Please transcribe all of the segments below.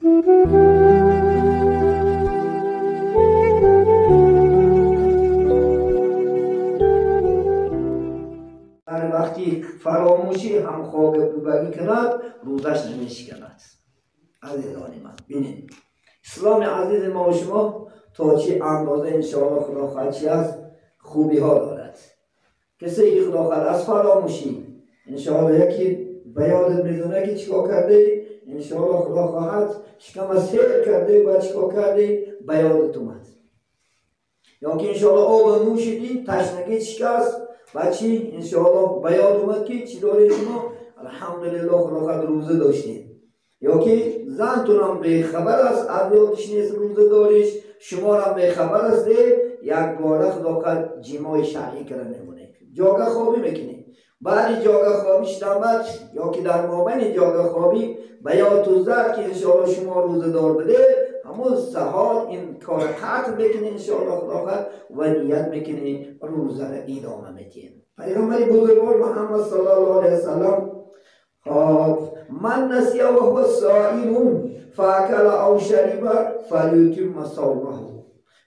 وقتی فراموشی هم خواب بودگی کند روزش نمیشکند. عزیزان من ببینید اسلام عزیز ما و شما تا چه اندازه انشاءالله خدا خواهد چی از خوبی ها دارد. کسی که خدا خواهد از فراموشی انشاءالله یکی به یادت میزنه که چیکار کرده، انشاءالله خدا خواهد شکم سیر کرده و چیکار کرده به یادت اومد، یا که انشاءالله آب نوشیدی تشنگی شکست و چی انشاءالله به یاد اومد که چی داره شما الحمدلله خدا خواهد روزه داشتید، یا که زنتون هم بیخبر است از یادش نیست روزه داریش، شما هم بیخبر است، یک باره خدا خواهد جماع شرعی کرده میمونه، جاگه خوابی میکنی، بعد جاگه خوابی شدن یا که در مابین جاگه خوابی به یاد تو زد که انشاءالله شما روزه دار بده، همون ساعت این کار قطع میکنی انشاءالله خدا خواهد و نیت میکنی روزه را ادامه میدین. پیامبر بزرگوار محمد صلی الله علیه وسلم خب من نسی و هو صائم فاکل او شرب فلیتم صومه.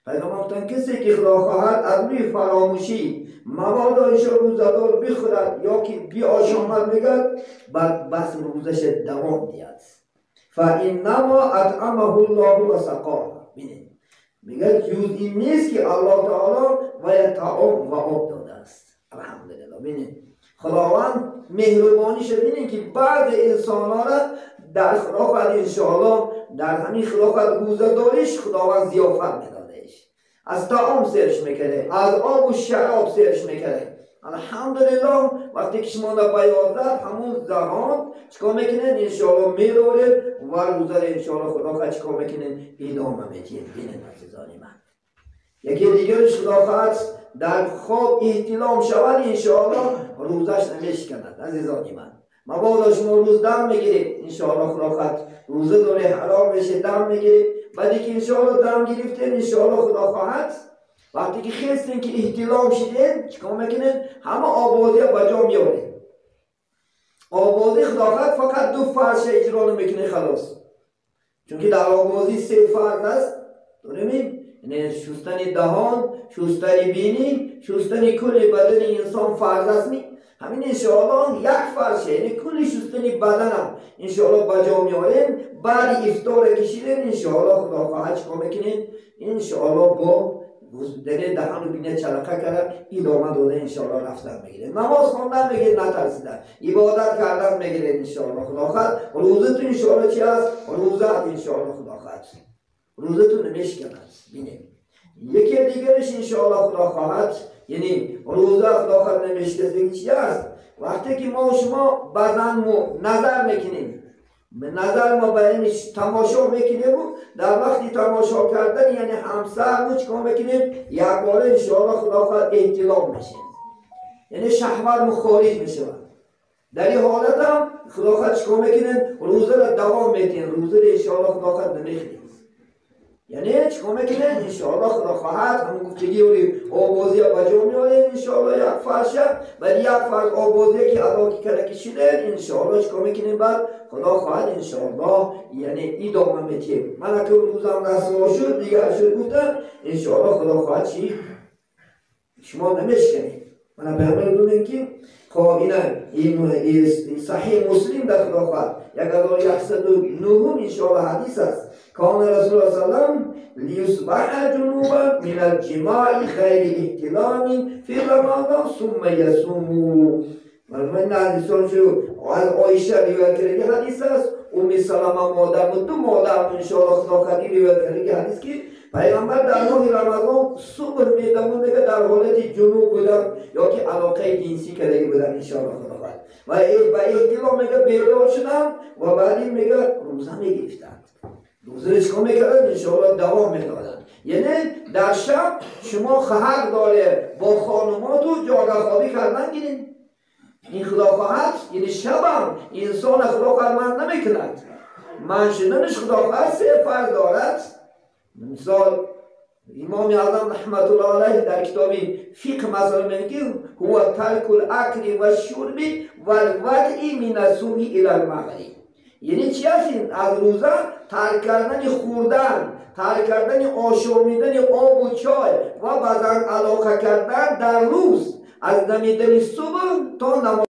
پیامبر گفتن کسی که خدا خواهد از روی فراموشی مبادا انشاءالله روزه‌دار بخورد یا که بیاشامد میگد بعد بس روزش دوام دیاد. فانما اطعمه الله و سقاه. ببینید میگه جز این نیست که الله تعالی و طعام و آب داده است. الحمدلله. ببینید خداوند مهربانیش ببینید که بعض انسان ها را در خدا خواهد انشاءالله در همین خدا خواهد روزه داریش خداوند ضیافت میدادش، از طعام سرش میکرده، از آب و شراب سرش میکرده. الحمدلله وقتی که شما در بیاد زد همون زمان چیکار میکنین انشاءالله میدارید و روزه را انشاءالله خدا خواهد چیکار میکنین ادامه میدید. ببینید عزیزان من یکی دیگرش خدا خواهد در خواب احتلام شود انشاءالله روزش نمیشکند. عزیزان من مبادا شما روز دم میگیرید انشاءالله خدا خواهد روزه داره حلال میشه دم میگیرید، بعدی که انشاءالله دم گرفتین انشاءالله خدا خواهد وقتی که خستین که احتلام شدین چیکار میکنین همه آبادی به جا میارین. آبادی خدا خواهد فقط دو فرض اجرا نمیکنه خلاص، چون که در آبادی سه فرض است داریم، یعنی شستن دهان، شستن بینی، شستن کل بدن انسان فرض است. همین انشاءالله یک فرض، یعنی کل شستن بدن هم انشاءالله بجا میارین، بعد افطار کشیدن انشاءالله خدا خواهد چیکار میکنین انشاءالله با دل دهان و بینه چلقه کردن ادامه داده انشاءالله رفتن میگیره، نماز خواندن میگیره نترسیدن، عبادت کردن میگیره انشاءالله خدا خواهد روزه تو انشاءالله چی است؟ روزه انشاءالله خدا خواهد روزه تو نمیشکند. بینید یکی دیگرش انشاءالله خدا خواهد یعنی روزه خدا خواهد نمیشکند چی است؟ وقتی که ما و شما بزن نظر میکنیم، نظر ما به این تماشا میکنیم و در وقتی تماشا کردن یعنی همسر ما چیکار میکنیم یک باره انشاءالله خدا خواهد احتلام میشه، یعنی شهوت ما خارج میشه. در این حالت هم خدا خواهد چیکار میکنیم روزه را دوام میدیم، روزه را انشاءالله خدا خواهد نمیخوریم، یعنی چیکار میکنه انشاءالله خدا خواهد همون گفتگی رو آبازی ها بجا میاره انشاءالله یک فرض ولی یک فرض آبازی که ادا کرده کشیده انشاءالله چیکار میکنیم بعد خدا خواهد انشاءالله یعنی ادامه میدیم. من که روزم رسوا شد دیگر شد گفتم انشاءالله خدا خواهد چی شما نمیشکنید. من پیامبر دونیم که خب این صحیح مسلم در خدا خواهد 1109 انشاءالله حدیث است کان رسول الله صلی الله علیه و سلم لیصبح جنوبا من الجماع خیر احتلام فی رمضان ثم یصوم. من حدیث شو از عایشه روایت کرده حدیث است، ام سلمه مادر دو مادر انشاءالله خدا خواهد روایت کرده حدیث که پیامبر در ماه رمضان صبح میدمون میگه در حالت جنوب بودم یا که علاقه جنسی کرده بودم انشاءالله خدا خواهد و به احتلام میگه بیدار شدم و بعدی میگه روزه میگرفتند، روزه چیکار میکردن انشاءالله دوام میدادن. یعنی در شب شما حق داره با خانمات و جاگه خوابی کردن گیرین، این خدا خواهد یعنی شبم انسان خدا خواهد من نمیکند، من شدنش خدا خواهد سه فرض دارد. مثال امام اعظم رحمت الله علیه در کتاب فقه مثلا میگه هو ترک الاکل و الشرب و الوضع من الصبح الی المغرب. یعنی چی هست؟ از روزه Тарк кардани хӯрдан, тарк кардани ошомидани обу чой ва ба зан алоқа кардан дар рӯз аз дамидани субҳ то намоз.